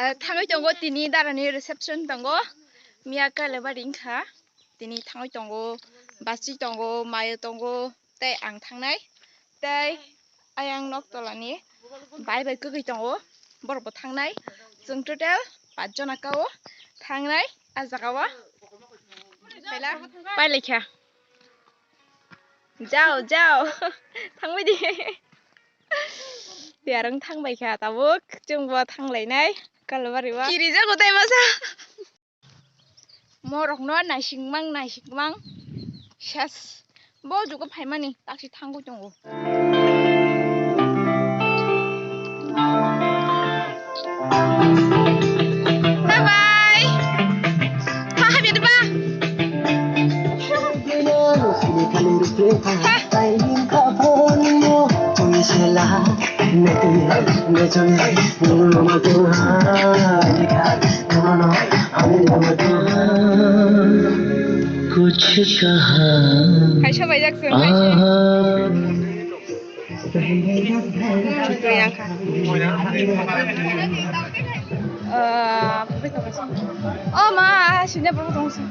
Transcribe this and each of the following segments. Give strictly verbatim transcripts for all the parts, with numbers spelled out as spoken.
Eh, thangwi tongo tini darani reception tongo. Miya Kalabari wngkha. Tini thangwi tongo, bachwi tongo, mayo tongo, tei ang thangnai. Tei ayang nok tolani bai bai kwgwi tongo, borokbo thangnai. Chwng total pach jona kao thangnai a jagao. Paila, pailaikha. Jao, jao. Thangbai di. Tiyarwng thangbai kha tabuk, chwngbo thanglainai Kalabari o. Kirijago tei masa. Morokno naisingmang, naisingmang. Ses. Bo jugo phaimani, taksi thangwi tongo. Bye bye. Tha hamya diba? Tha. कुछ कहा। Kaisa bai jak sung, kaisa. Yang kha. Eh, oh ma, sini apa tong sih?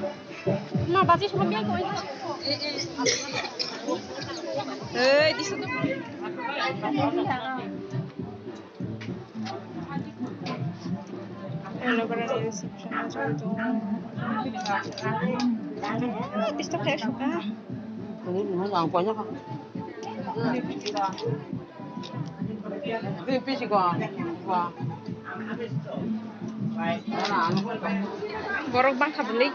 Ma, baca suruh biar kau. Eh, di situ. Hello, brother, reception o jodi tongo. Tista khe suka. Ini mau yang banyak. Ini pisi kok. Wah. Borok bangkha bwlwi.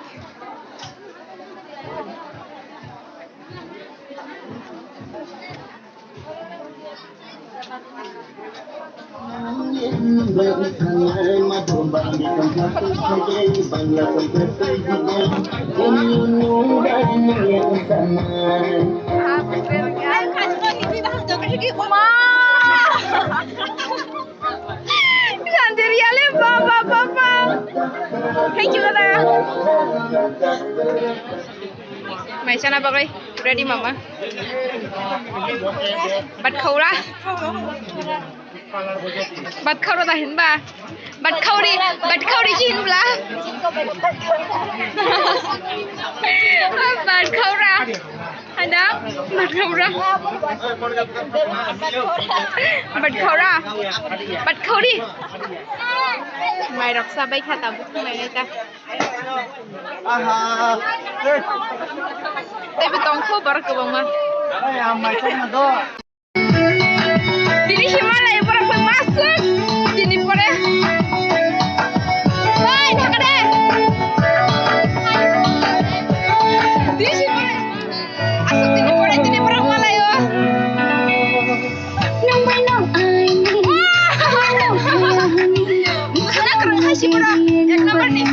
Sanjariale, ba, ba, ba, ba. Thank you, dada. Mai chana bagwi ready mama. Bat khaura. Bat khaura da hinba. Bat khauri, bat khauri chi hinbla. Bat khaura. Ada bat khaura. Bat khaura. Bat khauri. Mai rok sa bai khata buk mai nai ta. Aha. Tei bo tong kho borok kwbangma. Ai, amai tong na do. Tini Himalaya borok bai masuk. Tini pore. Oi, thaka de. Tini Himalaya. Asuk tini pore, tini borok malayo. Nang bai nang ai. Wah. Khana kwrwng khai si borok. Ek number ni.